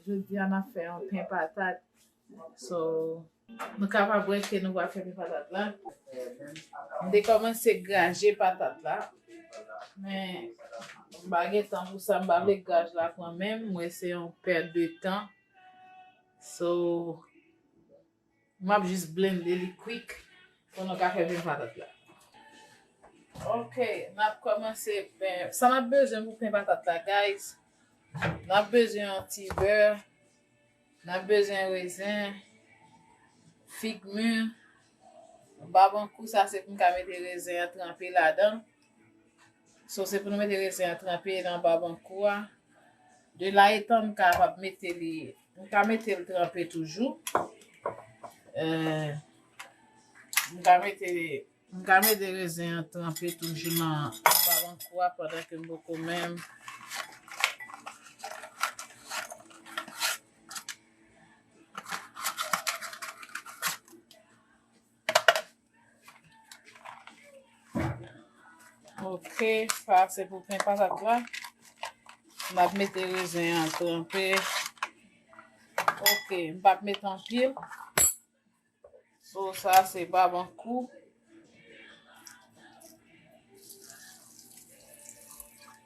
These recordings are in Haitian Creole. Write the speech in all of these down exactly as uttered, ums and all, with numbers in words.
Jodi a n ap fè yon pen patat. So, nou kapab wè ke nou pral fè pen patat la. M te kòmanse graje patat la. Men, m pa gen tan pou sa, m pa vle graj la pran men m. Mwen, se yon pèt de tan. So, m ap jis blende li quick pou nou ka fè pen patat la. Ok, n ap kòmanse pen. Sa n ap bezwen pou pen patat la, guys. N ap bezwen yon ti bè. N ap bezwen rezen, fig mi, babankou, sa se pou n ka mete rezen an tranpe ladan. So, se pou nou mete rezen an tranpe nan babankou a. De la etan m kapab mete li, m ka mete l tranpe toujou. Eh, m ka mete, m ka mete rezen an tranpe toujou nan babankou a pandan ke m poko menm. Ok, sa se pou pen patat la. M ap mete rezen an tranpe. Ok, m p ap mete anpil. So, sa se babankou.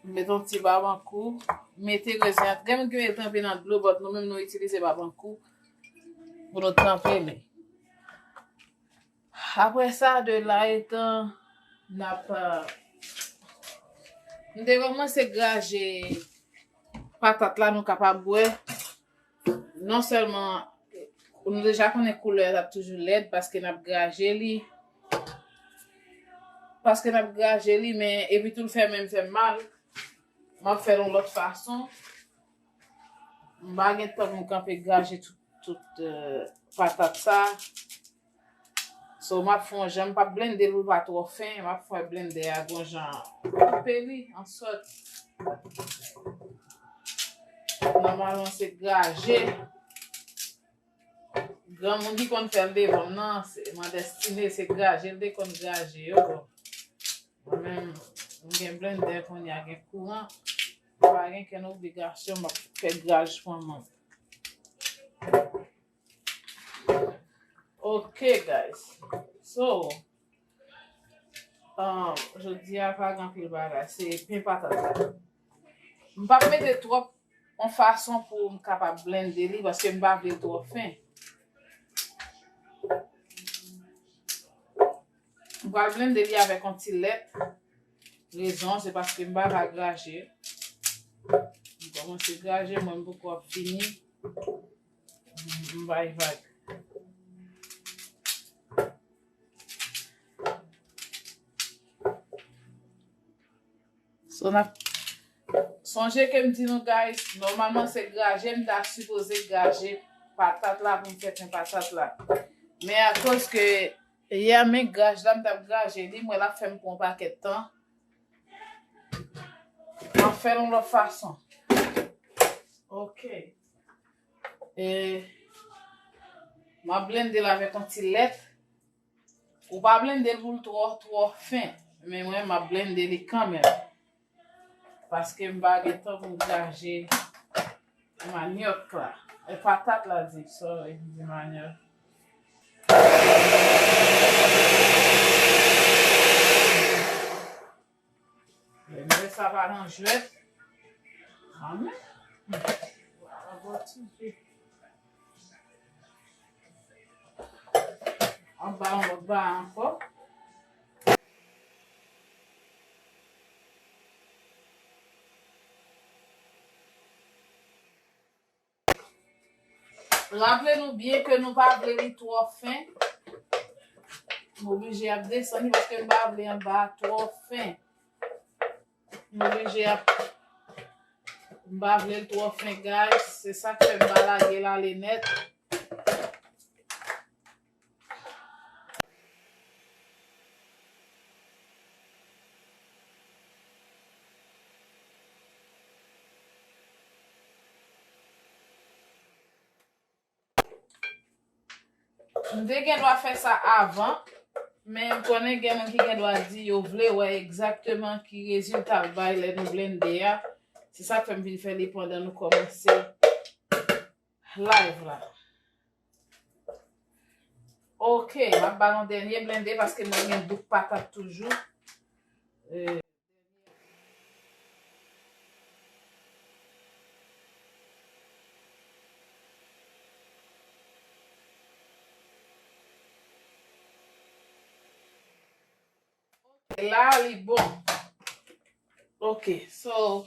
Mete yon ti babankou. Mete rezen an. Gen moun ki mete l tranpe nan dlo, but nou menm nou itilize babankou pou nou tranpe li. Apre sa, de la etan, n ap, euh, m te kòmanse graje patat la, nou kapab wè. Non sèlman, nou deja konnen koulè a t ap toujou lèd paske n ap graje li. Paske n ap graje li, men epi tou l fè menm fè m mal. M ap fè l yon lòt fason. M pa gen tan pou m kanpe graje tout, tout, euh, patat sa. So, m ap fè yon jan, m p ap blende l pou l pa twò fen, m ap fè blendè a gon jan koupe li an sòt. Nòmalman, se graje. Granmoun ki konn fè l devan m nan, se Man Destine, se graje l te konn graje yo. Bon, mwen menm, m gen blendè kounye a, gen kouran. M pa gen kenn obligasyon, m ap fè graj pou mwen. Ok, guys. So, um, jodi a pa gen anpil bagay. Se pen patat la. M p ap mete twòp yon fason pou m kapab blende li, paske m pa vle l twò fen. M pral blende li avèk yon ti lèt. Rezon, se paske m pa ka graje. M kòmanse graje, mwen m poko ap fini. M bay vag. So, n ap sonje ke m di nou, guys, nòmalman se graje m ta sipoze graje patat la pou m fè pen patat la. Men akoz ke yè men graj la m t ap graje li, m wè l ap fè m pran yon pakèt tan. M ap fè l yon lòt fason. Ok. E m ap blende l avèk yon ti lèt. Ou pa blende l pou l twò, twò fen. Men mwen, m ap blende li kanmenm. Paske m pa gen tan pou m graje manyòk la. E patat la di, sorry, m di manyòk. Lè sa pa nan jwèt. Amèn. Anba yon lòt ba ankò. Raple nou byen ke nou pa vle li twò fen. M oblije ap desann li paske m pa vle anba a twò fen. M oblije ap, m pa vle l twò fen, guys. Se sa k fè m pa lage l ale nèt. M te gen dwa fè sa avan, men m konnen gen moun ki gen dwa di yo vle wè egzakteman ki rezilta l bay lè nou blende a. Se sa k fè m vin fè li pandan nou kòmanse. Live la. Ok, m ap ba l yon dènye blende paske mwen gen dout patat toujou. E, la, li bon. Ok, so,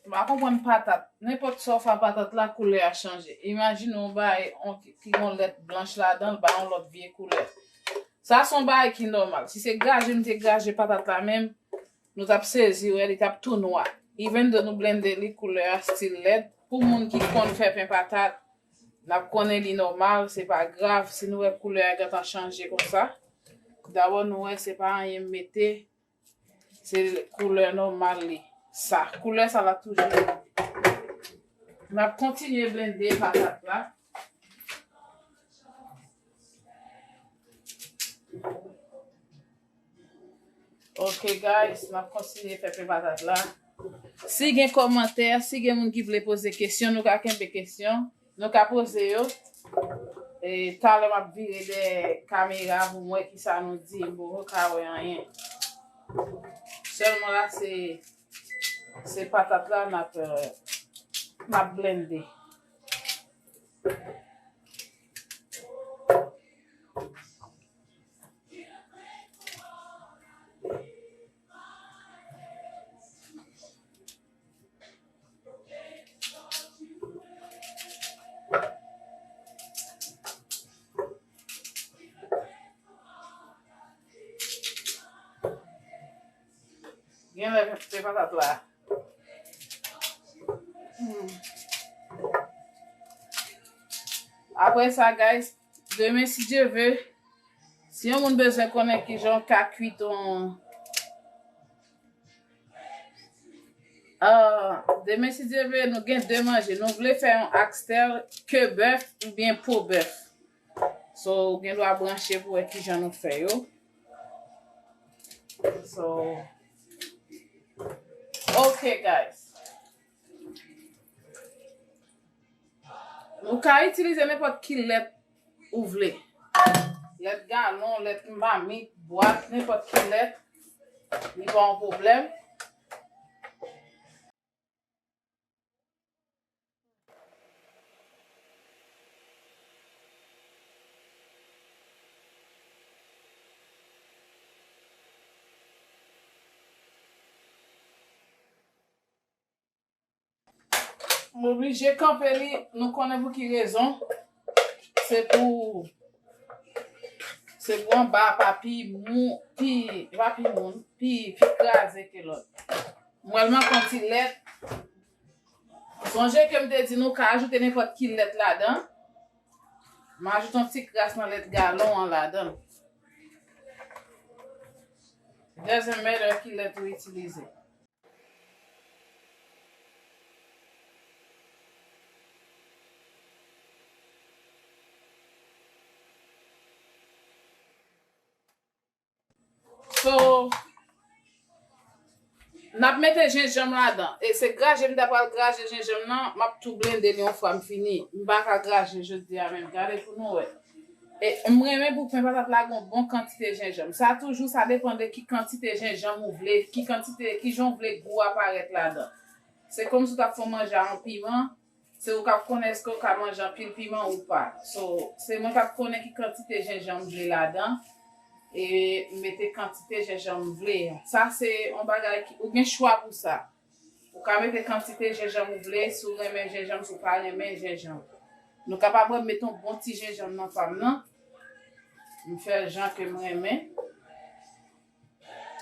m pa konprann patat. Nenpòt sa w fè a patat la, koulè a chanje. Imajine yon bagay, yon ki, ki gon lèt blanch ladan l, ba yon lòt vye koulè. Sa se yon bagay ki nòmal. Si se graje m te graje patat la menm, nou t ap sezi wè, li t ap tou nwa. Even though nou blende li, koulè a still lèd. Pou moun ki konn fè pen patat, n ap konnen li nòmal, se pa grav. Si nou wè koulè a gentan chanje konsa, dabò nou wè se pa anyen m mete, se koulè nòmal li. Sa, koulè sa l ap toujou. N ap kontinye blende patat la. Ok, guys, n ap kontinye fè pen patat la. Si gen kòmantè, si gen moun ki vle poze kesyon, nou ka kenbe kesyon, nou ka poze yo. E talè m ap vire dèyè kamera pou m wè kisa nou di, m poko ka wè anyen. Sèlman la, se, se patat la n ap, euh, n ap blende. Genlè se patat la. Hmm. Apre sa, guys, demen, si Dye ve, si yon moun bezwen konnen kijan w ka kwit yon, ah, demen, si Dye ve, nou gen de manje. Nou vle fè yon oxtail ke bèf oubyen po bèf. So, ou gen dwa branche pou wè kijan nou fè yo. So, ok, guys. Nou ka itilize nenpòt ki lèt ou vle. Lèt galon, lèt mamit, bwat, nenpòt ki lèt. Li pa yon pwoblèm. M oblije kanpe li, nou konnen pou ki rezon. Se pou, se pou anba a pa pi mou, pi, pa pi mou, pi, pi kraze ke lòt. Mwen, m pran ti lèt. Sonje ke m te di nou ka ajoute nenpòt ki lèt ladan. M ajoute yon ti kras nan lèt galon an ladan. Doesn't matter ki lèt ou itilize. So, n ap mete jenjanm ladan. E se graje m ta pral graje jenjanm nan, m ap tou blende li yon fwa m fini. M pa ka graje jodi a menm. Gade pou nou wè. E m renmen pou pen patat la gon bon kantite jenjanm. Sa toujou, sa depann de ki kantite jenjanm ou vle, ki kantite, ki jan w vle gou a parèt ladan. Se kòmsi w t ap fè yon manje a yon piman, se ou k ap konnen èske w ka manje anpil piman ou pa. So, se mwen k ap konnen ki kantite jenjanm m vle ladan. E m mete kantite jenjanm m vle. Sa se yon bagay ki, ou gen chwa pou sa. Ou ka mete kantite jenjanm ou vle, si w renmen jenjanm, si w pa renmen jenjanm. Nou kapab wè m mete yon bon ti jenjanm nan pa m nan. M fè l jan ke m renmen.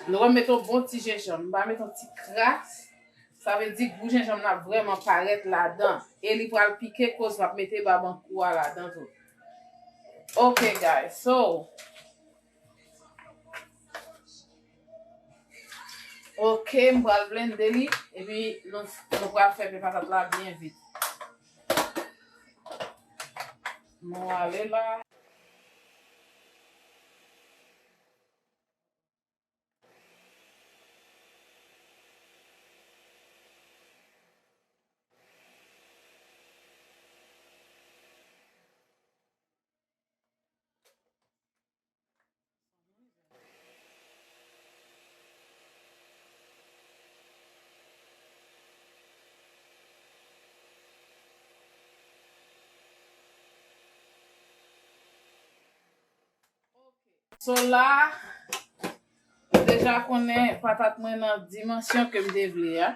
Nou wè m mete yon bon ti jenjanm. M pa mete yon ti kras. Sa vle di gou jenjanm nan ap vrèman parèt ladan. E li pral pike koz m ap mete babankou a ladan tou. Ok, guys. So, ok, m pral blende li. Epi nou, nou pral fè pen patat la byen vit. Nou ale la. So la, ou deja konnen patat mwen nan dimansyon ke m te vle a.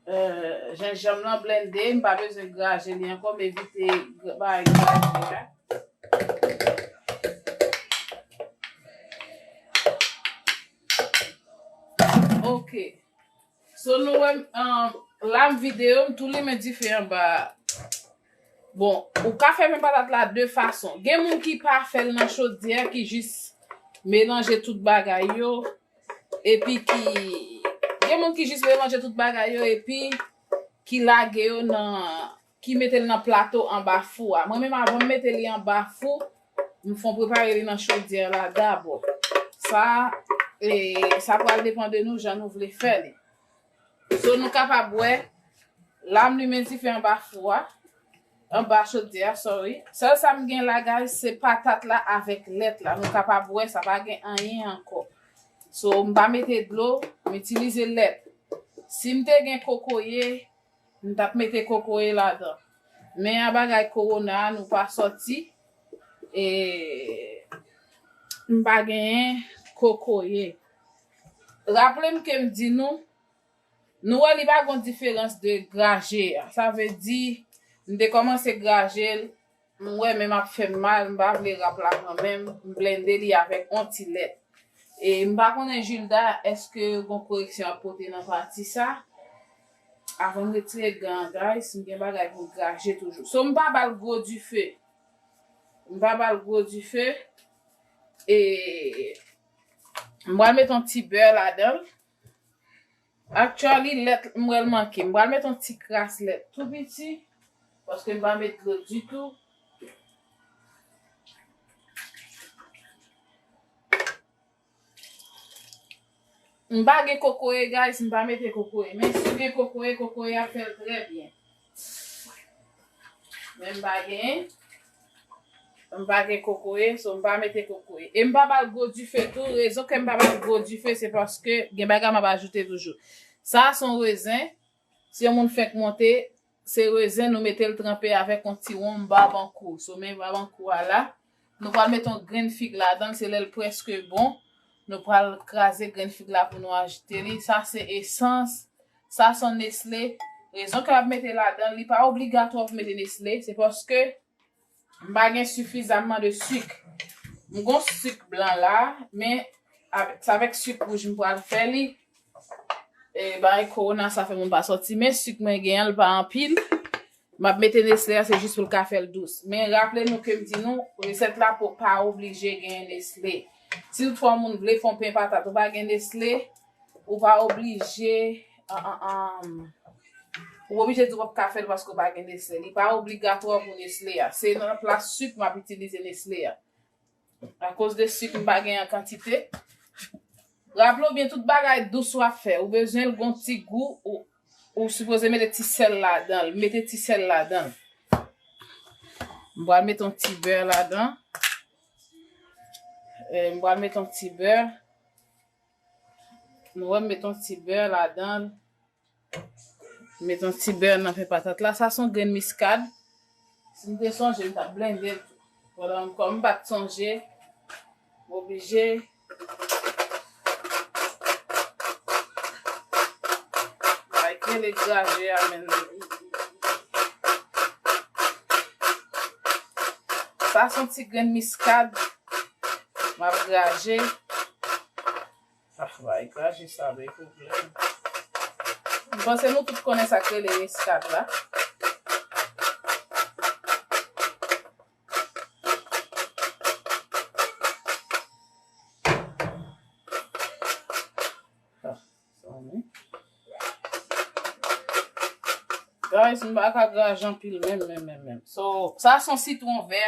Euh, jenjanm lan blende, m pa bezwen graje li ankò, m evite gra- bay graje a. Ok. So nou wè, um, la m vide yo, m tou limen dife anba. Bon, ou ka fè pen patat la de fason. Gen moun ki pa fè l nan chodyè, ki jis melanje tout bagay yo, epi ki, gen moun ki jis melanje tout bagay yo, epi ki lage yo nan, ki mete l nan plato anba fou a. Mwen menm, avan m mete li anba fou, m fon prepare li nan chodyè la dabò. Sa, e, sa pral depann de nou jan nou vle fè li. So nou kapab wè, la m limen dife anba fou a, anba chodyè a, sorry. Sèl sa m gen la, guys, se patat la avèk lèt la. Nou kapab wè, sa pa gen anyen ankò. So, m pa mete dlo, m itilize lèt. Si m te gen kokoye, m t ap mete kokoye ladan. Men a bagay kowona a, nou pa sòti. E m pa genyen kokoye. Raple m ke m di nou, nou wè li pa gon diferans de graje a. Sa vle di, m te kòmanse graje l, m wè men m ap fè m mal, m pa vle rap la kanmenm, m blende li avèk on ti lèt. E m pa konnen Gilda, èske gon koreksyon ap pote nan pati sa? Avan m retire gan an, guys, m gen bagay pou m graje toujou. So, m pa ba l gwo dife. M pa ba l gwo dife. E m pral met on ti bè ladan l. Actually, lèt m wè l manke. M pral met on ti kras lèt tou piti, paske m pa met dlo ditou. M pa gen kokoye, guys, m pa mete kokoye. Men si w gen kokoye, kokoye a fè l trè byen. Men m pa gen, m pa gen kokoye, so m pa mete kokoye. E m pa ba l gwo dife tou. Rezon ke m pa ba l gwo dife, se paske gen bagay m ap ajoute toujou. Sa a se yon rezen. Si yon moun fenk monte, se rezen, nou mete l tranpe avèk yon ti wonm babankou. So, men babankou a la. Nou pral mete yon grenn fig ladan l, se lè l prèske bon. Nou pral kraze grenn fig la pou nou ajoute li. Sa se esans. Sa se Nestle. Rezon ke m ap mete ladan l, li pa obligatwa pou mete Nestle, se paske m pa gen sifizamman de sik. M gon sik blan la, men avèk, se avèk sik wouj m pral fè li. E, bay kowona sa fè moun pa sòti, men sik mwen gen an, l pa anpil. M ap mete Nestle a, se jis pou l ka fè l dous. Men raple nou ke m di nou, resèt la pou pa oblije gen Nestle. Si toutfwa moun vle fè yon pen patat, ou pa gen Nestle, ou pa oblije, an, an, an, ou pa oblije di w p ap ka fè l paske w pa gen Nestle. Li pa obligatwa pou Nestle a. Se nan plas sik m ap itilize Nestle a. Akoz de sik m pa gen an kantite. Raple w byen, tout bagay dous w ap fè, ou bezwen l gon ti gou, ou, ou sipoze mete ti sèl ladan l. Mete ti sèl ladan l. M pral mete yon ti bè ladan. E, m pral mete yon ti bè. Nou wè, m mete yon ti bè ladan l. Met yon ti bè nan pen patat la. Sa se yon grenn miskad. Si m te sonje, m t ap blende l tou. Pandan m, kòm m pa t sonje, m oblije bay kele graje a, men. Sa se yon ti grenn miskad. M ap graje. Ah, bay graje sa, bay pwoblèm. M panse nou tout konnen sa k rele miskad la. Ah, sa menm. Guys, m pa ka graje anpil menm, menm, menm, menm. So, sa se yon sitwon vè.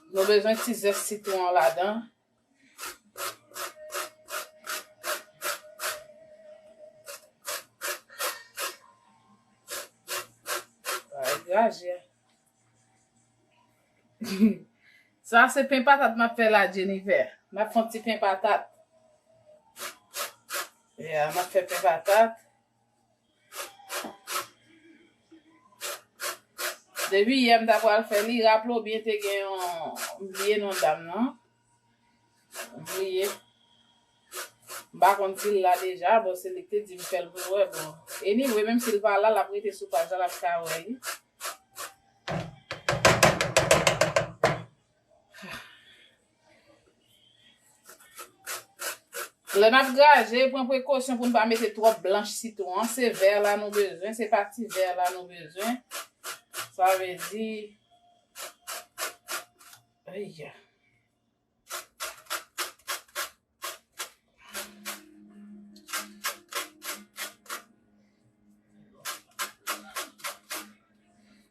Nou bezwen ti zès sitwon an ladan. Ay, graje. Sa se pen patat m ap fè la, Jennifer. M ap fè yon ti pen patat. Yeah, m ap fè pen patat. Depi yè m ta pral fè li, raple w byen te gen yon, m bliye non dam nan. M bliye. M pa konn si l la deja, bon, se li ki te di m fè l pou l wè, bon. Anyway, menm si l pa la, l ap rete sou paj la, l ap ka wè li. Lè n ap graje, pran prekosyon pou n pa mete twòp blanch sitwon an. Se vè la nou bezwen, se pati vè la nou bezwen. Sa vle di, ay ya.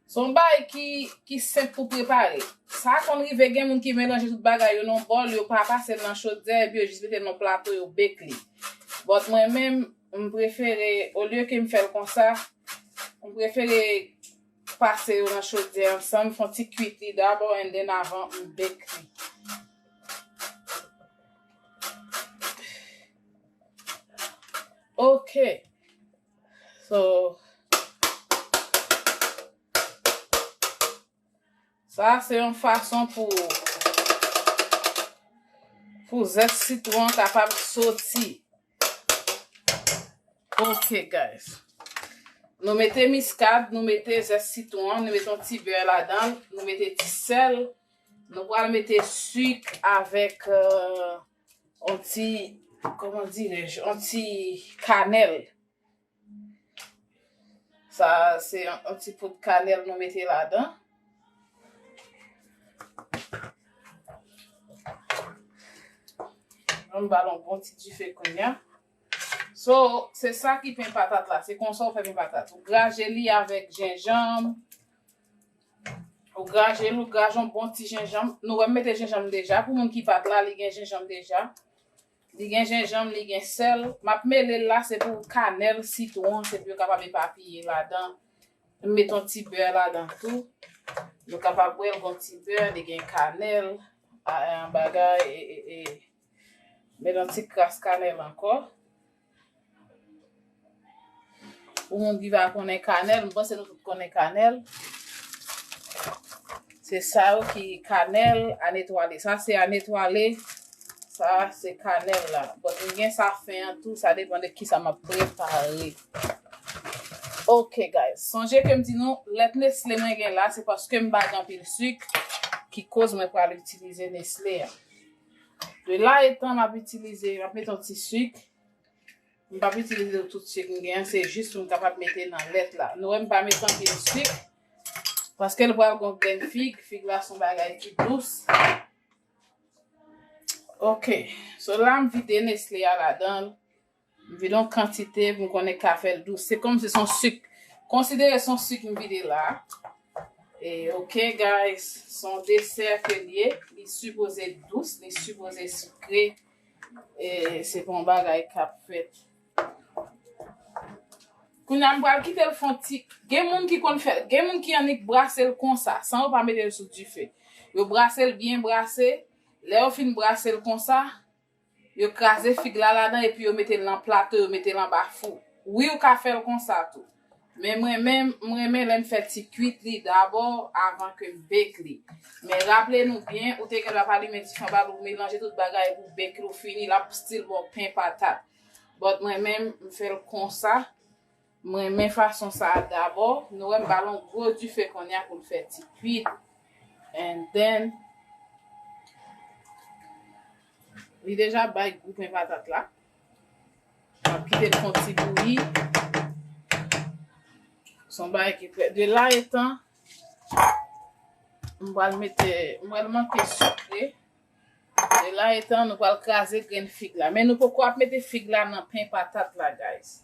Se yon bagay ki, ki senp pou prepare. Sa konn rive gen moun ki melanje tout bagay yo nan bòl, yo pa pase l nan chodyè, epi yo jis mete l nan plato, yo bake li. But mwen menm, m prefere, olye ke m fè l konsa, m prefere pase yo nan chodyè ansanm, fè yon ti kwit li dabò, and then avan m bake li. Ok. So, sa se yon fason pou, pou zès sitwon kapab soti. Ok, guys. Nou mete miskad, nou mete zès sitwon, nou mete yon ti bè ladan, nou mete ti sèl, nou pral mete sik avèk, euh, yon ti, kòman dirèj, yon ti kanèl. Sa, se yon, yon ti poud kanèl nou mete ladan. Ann ba l yon bon ti dife kounye a. So, se sa ki pen patat la. Se konsa w fè pen patat. Ou graje li avèk jenjanm. Ou graje l, ou graje yon bon ti jenjanm. Nou wè m mete jenjanm deja. Pou moun ki pa t la, li gen jenjanm deja. Li gen jenjanm, li gen sèl. M ap mele l la, se pou kanèl, sitwon, se pou yo kapab epapiye ladan. M met yon ti bè ladan tou. Nou kapab wè l gon ti bè, li gen kanèl, a, a, bagay, e, e, e. Met yon ti kras kanèl ankò. Pou moun ki pa konnen kanèl, m panse nou tout konnen kanèl. Se sa yo ki kanèl a netwale. Sa se a netwale. Sa se kanèl la. Bon, m gen sa fen an tou, sa depann de kisa m ap prepare. Ok, guys. Sonje ke m di nou, lèt Nestle mwen gen la, se paske m pa gen anpil sik ki koz mwen pral itilize Nestle a. De la etan m ap itilize, m ap mete yon ti sik. M p ap itilize tout sik m gen an, se jis pou m kapab mete nan lèt la. Nou wè m pa mete anpil sik, paske l pral gon grenn fig. Fig la se yon bagay ki dous. Ok, so la m vide Nestle a ladan l. M vide yon kantite pou m konnen k ka fè l dous. Se kòmsi se yon sik. Konsidere se yon sik m vide la. E, ok, guys, se yon desè ke l ye. Li sipoze dous, li sipoze sikre. E se pa yon bagay k ap fèt. Kounye a, m pral kite l fè yon ti, gen moun ki konn fè, gen moun ki annik brase l konsa, san yo pa mete l sou dife. Yo brase l byen brase. Lè yo fin brase l konsa, yo kraze fig la ladan epi yo mete l nan plato, yo mete l anba fou. Wi, ou ka fè l konsa tou. Men mwen menm, m renmen lè m fè ti kwit li dabò avan ke m bake li. Men raple nou byen, ou te gen dwa pa limen dife anba l, ou melanje tout bagay pou bake li, ou fini, l ap still ba w pen patat. But mwen menm, m fè l konsa. M renmen fason sa a dabò. Nou wè m ba l yon gwo dife kounye a pou l fè ti kwit. And then, li deja bay gou pen patat la. M ap kite l fè yon ti bouyi. Se yon bagay ki prè. De la etan, m pral mete, m pral manke sikre. De la etan, nou pral kraze grenn fig la. Men nou poko ap mete fig la nan pen patat la, guys.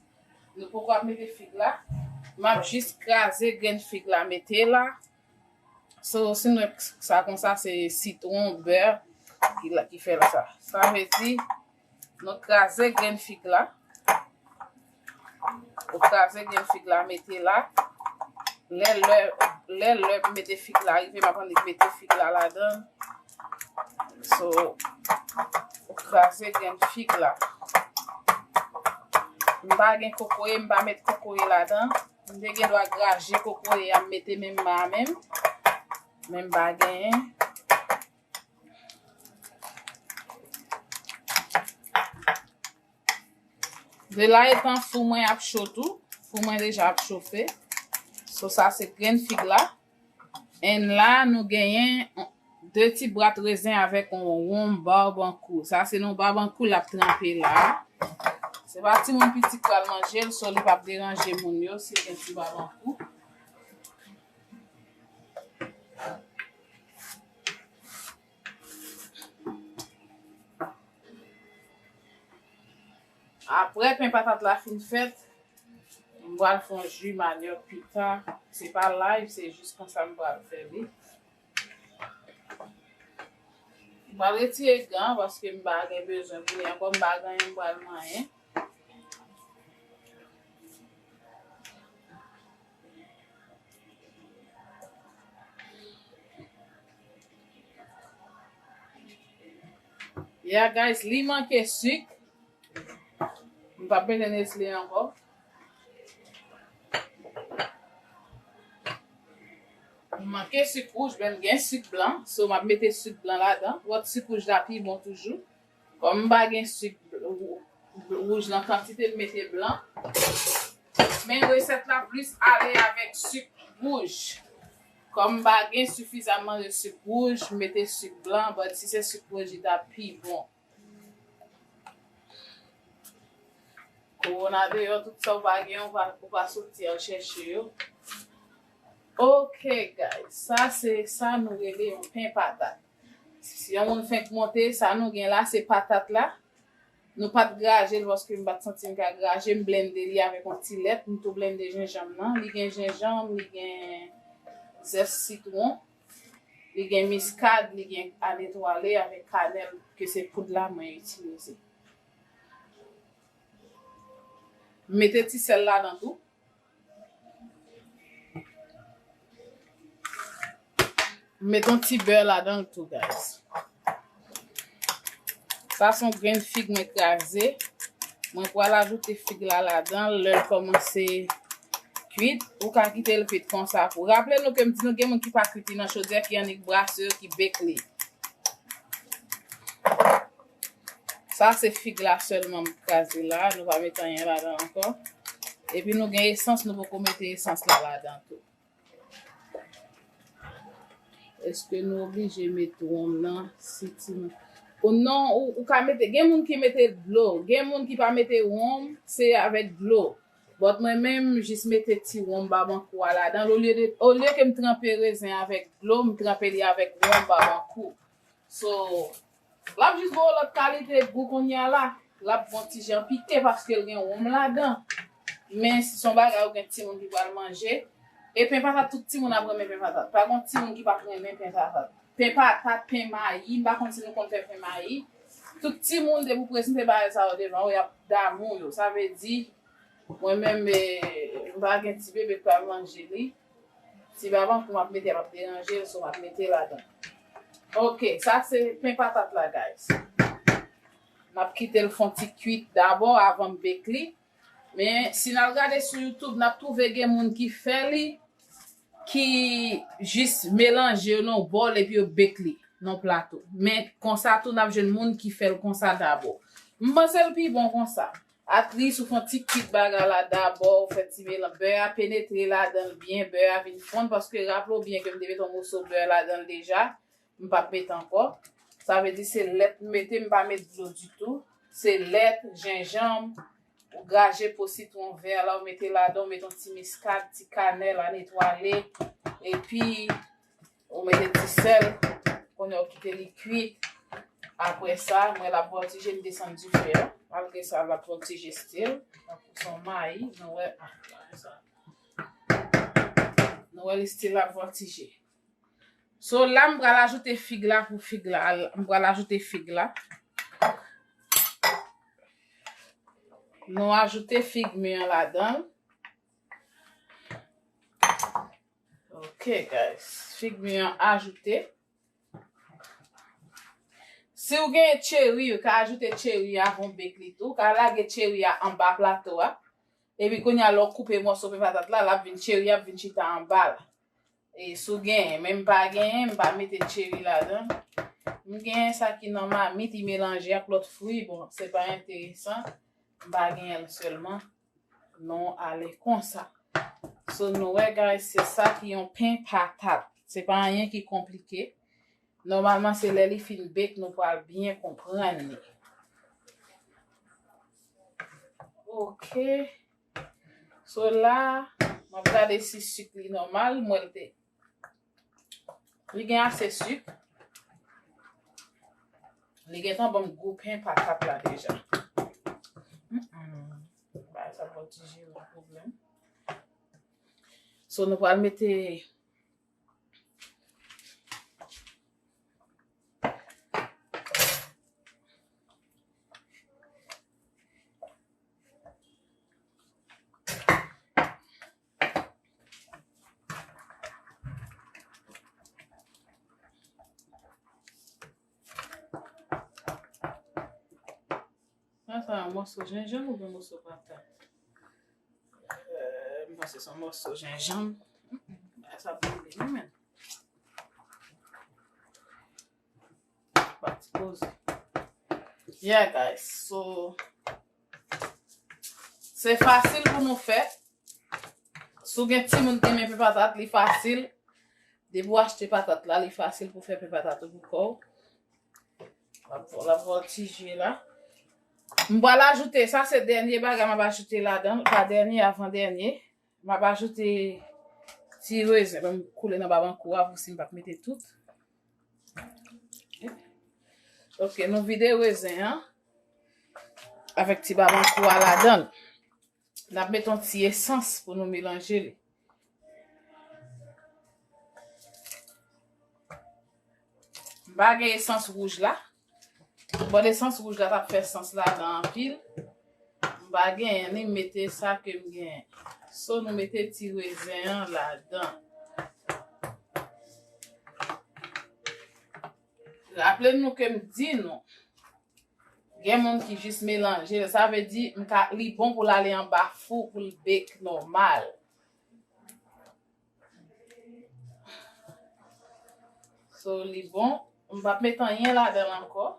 Nou poko ap mete fig la. M ap jis kraze grenn fig la, mete la. So, si nou wè sa konsa, se sitwon, bè ki la, ki fè l sa. Sa vle di, nou kraze grenn fig la. Ou kraze grenn fig la, mete la. Lè, lè, lè, lè mete fig la rive, m ap annik mete fig la ladan. So, ou kraze grenn fig la. M pa gen kokoye, m pa met kokoye ladan. M te gen dwa graje kokoye a, m mete, men m pa menm. Men m pa genyen. De la etan, fou mwen ap cho tou. Fou mwen deja ap chofe. So, sa se grenn fig la. And la, nou genyen de ti bwat rezen avèk yon wonm babankou. Sa se nan babankou l ap tranpe la. Se pa timoun piti k pral manje l, so li p ap deranje moun yo si gen ti babankou. Apre pen patat la fin fèt, m pral fè yon ji manyòk pita. Se pa live, se jis konsa m pral fè li. M pral retire gan paske m pa gen bezwen pou li ankò, m pa gen anyen m pral manyen. Yeah, guys, li manke sik. M p ap mete Nestle ankò. M manke sik wouj, men m gen sik blan. So, m ap mete sik blan ladan. Wòt sik wouj la pi bon toujou. Kòm m pa gen sik wou-, wouj nan kantite, m mete blan. Men resèt la plis ale avèk sik wouj. Kòm m pa gen sifizaman de sik wouj, m mete sik blan, but si se sik wouj, li ta pi bon. Kowona deyò, tout sa w pa gen, ou pa, ou pa soti al chèche yo. Ok, guys, sa se sa nou rele yon pen patat. Si yon moun fenk monte, sa nou gen la, se patat la. Nou pa t graje l paske m pa t santi m ka graje. M blende li avèk yon ti lèt. M tou blende jenjanm nan. Li gen jenjanm, li gen zès sitwon, li gen miskad, li gen anetwale avèk kanèl ke se poud la mwen itilize. M mete ti sèl ladan tou. M met yon ti bè ladan l tou, guys. Sa se yon grenn fig mwen kraze. Mwen pral ajoute fig la ladan l lè l kòmanse kwit. Ou ka kite l kwit konsa pou. Raple nou ke m di nou gen moun ki pa kwit li nan chodyè, ki annik brase yo, ki bake li. Sa se fig la sèlman m kraze la, nou pa met anyen ladan ankò. Epi nou gen esans, nou poko mete esans la ladan tou. Èske nou oblije met wonm nan si timoun? O non, ou, ou ka mete, gen moun ki mete dlo, gen moun ki pa mete wonm, se avèk dlo. But mwen menm, m jis mete ti wonm babankou a ladan l. Olye de, olye ke m tranpe rezen avèk dlo, m tranpe li avèk wonm babankou. So, l ap jis ba w lòt kalite gou kounye a la. L ap gon ti jan pike paske l gen wonm ladan. Men si se yon bagay ou gen timoun ki pral manje, e pen patat, tout timoun ap renmen pen patat. Pa gon timoun ki p ap renmen pen patat. Pen patat, pen mayi, m pa konn si nou konn fè pen mayi. Tout timoun, depi w prezante bagay sa yo devan yo, y ap damou yo. Sa vle di, mwen menm, eh, m pa gen ti bebe k pral manje li. Ti babankou m ap mete, m ap deranje l, so m ap mete ladan. Ok, sa se pen patat la, guys. M ap kite l fè yon ti kwit dabò avan m bake li. Men, si n al gade sou YouTube, n ap twouve gen moun ki fè li, ki jis melanje yo nan yon bòl epi yo bake li nan yon plato. Men, konsa tou, n ap jwenn moun ki fè l konsa dabò. M panse l pi bon konsa. At least ou fè yon ti kwit bagay la dabò, ou fè ti melanj, bè a penetre ladan l byen, bè a vin fonn, paske raple w byen ke m te mete yon moso bè ladan l deja, m p ap mete ankò. Sa vle di se lèt m mete, m pa met dlo ditou. Se lèt, jenjanm, ou graje po sitwon vè la, ou mete ladan, ou mete yon ti miskad, ti kanèl, anetwale, epi ou mete ti sèl, kounye a ou kite li kwit. Apre sa, mwen l ap vòltije, m desann dife a. Malgre sa, l ap vòltije still. Tankou se yon mayi, nou wè, ah, sa. Nou wè li still ap vòltije. So, la, m pral ajoute fig la pou fig la. M pral ajoute fig la. Nou ajoute fig mi an ladan. Ok, guys. Fig mi an ajoute. Si w gen cheri, ou ka ajoute cheri avan w bake li tou. Ou ka lage cheri a anba plato a. Epi kounye a lè w koupe mòso pen patat la, l ap vin cheri, ap vin chita anba l. E si w genyen, men m pa genyen, m pa mete cheri ladan. M genyen sa ki nan mamit, li melanje ak lòt fwi, bon, se pa enteresan. M pa genyen l sèlman. Non, ale konsa. So, nou wè, guys, se sa ki yon pen patat. Se pa anyen ki konplike. Nòmalman, se lè li fin bake, nou pral byen konprann li. Ok. So, la, m ap gade si sik li nòmal. M wè l te Li gen ase sik. Li gentan ban m gou pen patat la deja. Mm, mm. Bagay sa voltije yon pwoblèm. So, nou pral mete Sa, sa yon mòso jenjanm oubyen mòso patat? Euh, m panse se yon mòso jenjanm. Bagay sa boule wi, men. Pati poze. Yeah, guys. So, se fasil pou nou fè. Si w gen timoun ki renmen pen patat, li fasil. Depi w achte patat la, li fasil pou fè pen patat ou pou kò w. L ap, l ap voltije la. M pral ajoute, sa se dènye bagay m ap ajoute ladan, pa dènye, avan dènye. M ap ajoute ti rezen. Ban m koule nan babankou a pou si m p ap mete tout. Ok, nou vide rezen an avèk ti babankou a ladan l. N ap mete yon ti esans pou nou melanje li. M pa gen esans wouj la. Bon, esans wouj la t ap fè sans ladan anpil. M pa genyen li, m mete sa ke m genyen. So, nou mete ti rezen an ladan. Raple nou ke m di nou, gen moun ki jis melanje l. Sa vle di, m ka, li bon pou l ale anba fou, pou l bake nòmal. So, li bon. M p ap met anyen ladan l ankò.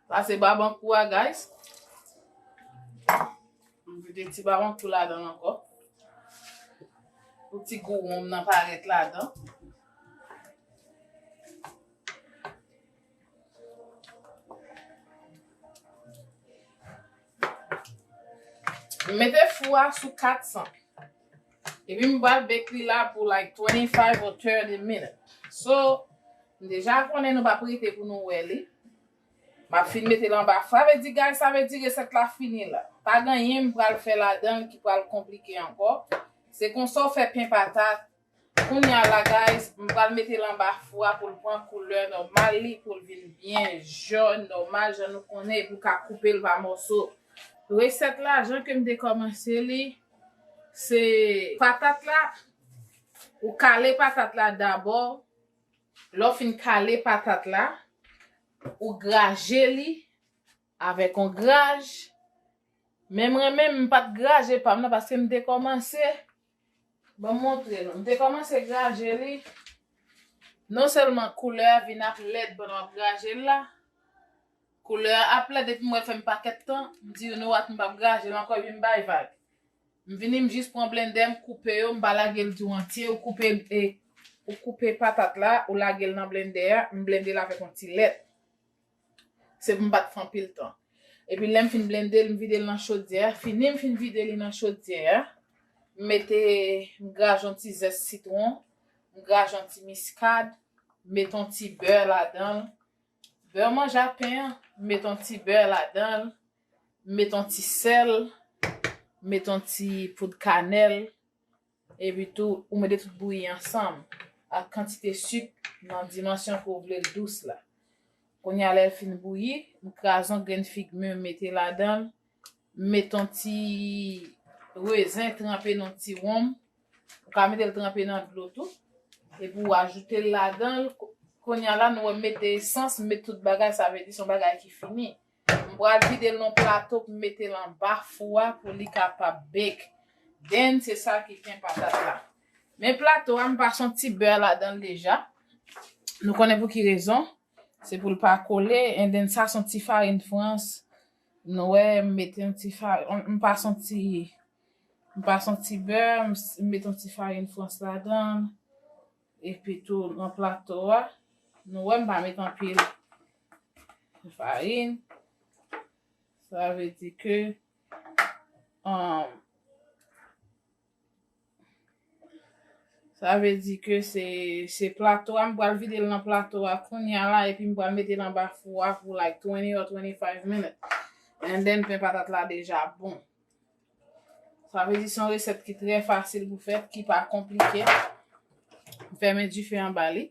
Sa se babankou a, guys. M vide ti babankou ladan l ankò. Pou ti gou wonm nan parèt ladan. M mete fou a sou kat san. Epi m pral bake li la pou, like, twenty-five or thirty minutes. So, m deja konnen nou p ap rete pou nou wè li. M ap fin mete l anba fou. Sa vle di, guys, sa vle di resèt la fini la. Pa gen anyen m pral fè ladan l ki pral konplike ankò. Se konsa w fè pen patat. Kounye a la, guys, m pral mete l anba fou a pou l pran koulè nòmal li, pou l vin byen jòn, nòmal, jan nou konnen, epi w ka koupe l pa mòso. Resèt la, jan ke m te kòmanse li, se patat la, ou kale patat la dabò. Lè w fin kale patat la, ou graje li avèk yon graj. Men mwen menm, m pa t graje pa m nan paske m te kòmanse. Ban m montre nou. M te kòmanse graje li. Non sèlman koulè a vin ap lèd pandan w ap graje l la. Koulè a ap lèd epi m wè l fè m pakèt tan. M di, you know what, m p ap graje l ankò epi m bay vag. M vini, m jis pran blendè, m koupe yo, m pa lage l tou antye. Ou koupe, e, ou koupe patat la, ou lage l nan blendè a, m blende l avèk yon ti lèt. Se pou m pa t fè anpil tan. Epi lè m fin blende l, m vide l nan chodyè. Fini m fin vide li nan chodyè a, m mete, m graje yon ti zès sitwon, m graje yon ti miskad, m mete yon ti bè ladan l. Bè manje a pen an, m mete yon ti bè ladan l, m mete yon ti sèl, m mete yon ti poud kanèl. Epi tou, ou mete tout bouyi ansanm ak kantite sik nan dimansyon ke w vle l dous la. Kounye a, lè l fin bouyi, m kraze yon grenn fig mi, m mete ladan l. M mete yon ti rezen tranpe nan ti wonm. Ou ka mete l tranpe nan dlo tou. Epi w ajoute l ladan l. Kounye a la, nou wè m mete esans, m met tout bagay, sa vle di se yon bagay ki fini. M pral vide l nan plato pou m mete l anba fou a pou li kapab bake. Then, se sa ki pen patat la. Men plato a, m pase yon ti bè ladan l deja. Nou konnen pou ki rezon. Se pou l pa kole. And then, sa se yon ti farin frans. Nou wè, m mete yon ti farin, m pase yon ti, m pase yon ti bè, m s- m mete yon ti farin frans ladan l. Epi tou, nan plato a, nou wè, m pa mete anpil farin. Sa vle di ke, um, sa vle di ke se, se plato a, m pral vide l nan plato a kounye a la, epi m pral mete l anba fou a pou, like, twenty or twenty-five minutes. And then, pen patat la deja bon. Sa vle di se yon resèt ki trè fasil pou fèt, ki pa konplike. M fèmen dife anba li.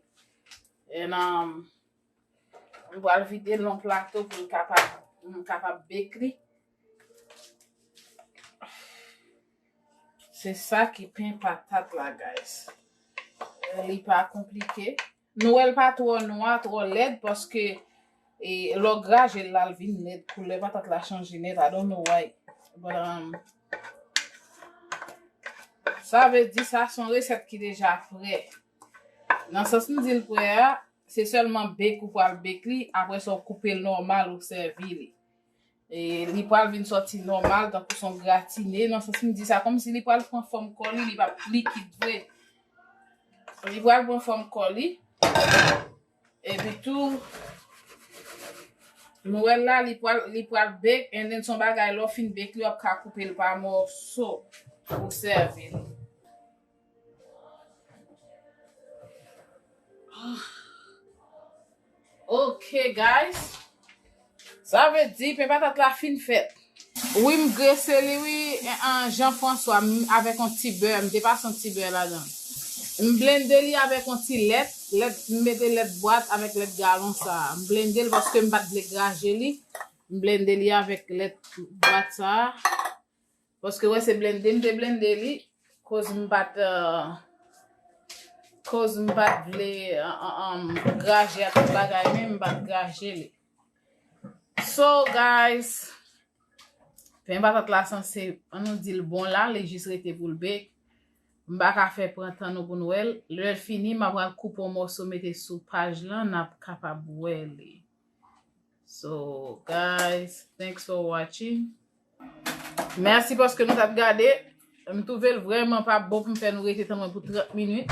And, um, m pral vide l nan plato pou l kapab, pou m kapab bake li. Se sa ki pen patat la, guys. Li pa konplike. Nou wè l pa twò nwa, twò lèd, paske, e, lè w graje l la, l vin lèd, koulè patat la chanje nèt, I don't know why. But, um, sa vle di sa se yon resèt ki deja prè. Nan sans m di l prè a, se sèlman bake ou pral bake li, apre sa w koupe l nòmal, ou sèvi li. E li pral vin sòti nòmal, tankou se yon gratine, nan sans m di sa, kòmsi li pral pran fòm kò li, li p ap likid vre. Li pral pran fòm kò li. Epi tou, nou wè l la, li pral, li pral bake, and then se yon bagay, lè w fin bake li, w ap ka koupe l pa mòso pou sèvi l. Ok, guys. Sa vle di, pen patat la fin fèt. Wi, m grese li, wi, en, en, Jean François, m, avèk yon ti bè, m te pase yon ti bè ladan. M blende li avèk yon ti lèt, lèt, m mete lèt bwat avèk lèt galon sa. M blende l paske m pa t vle graje li. M blende li avèk lèt bwat sa. Paske wè se blende, m te blende li. Koz m pa t, uh, koz m pa t vle, uh, uh, um, graje ak tout bagay, men m pa t graje li. So, guys, pen patat la sanse, an nou di l bon la, li jis rete pou l bake. M pa ka fè pran tan nou pou n wè l. Lè l fini, m ap pral koupe yon mòso, mete sou paj lan, n ap kapab wè li. So, guys, thanks for watching. Mèsi paske nou t ap gade. M twouve l vrèman pa bon pou m fè nou rete tanmen pou trant minit.